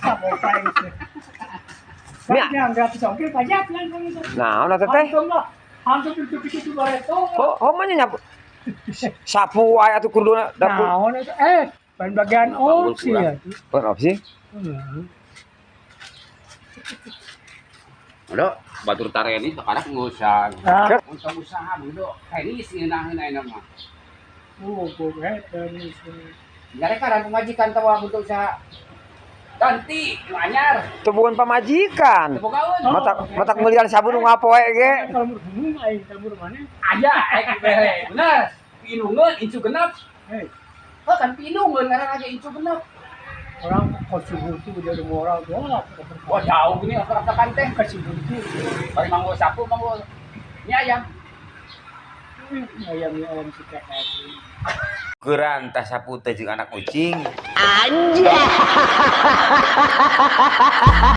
Sapo paing sih. Nya. Yang gratis ongkir pajak kan. Naon atuh teh? Hantum lah. Hantum itu itu bareto. Oh, oh mah nyapu. Sapu wae atuh kuduna dapur. Naon itu ban bagian opsi ya. Bukan opsi. Udah, batur tareni sekarang ngurusan. Ah, Untuk usaha begitu, tenis ngeunaheun ayeuna mah. oh, gue tenis. Nyari kan pemajikan tawa untuk usaha. Ganti, nu anyar. Teu bukan pamajikan. Teu bogaeun. Matak matak meulian sabun nu ngapoe ge. Kalau berhubung aing kabur mana? Aya, ek bere. Bener. Pinungeun incu genep. Eh, Oh kan pinungeun ngaran aja incu genep. Orang kau buntu dia udah moral doang. Wah, jauh gini apa-apa teh. Kasih buntu. Bari manggo sapu manggo mie ayam. Ayam ayam si kayak. Geuran tah sapu teh jeung anak ucing. Anjay.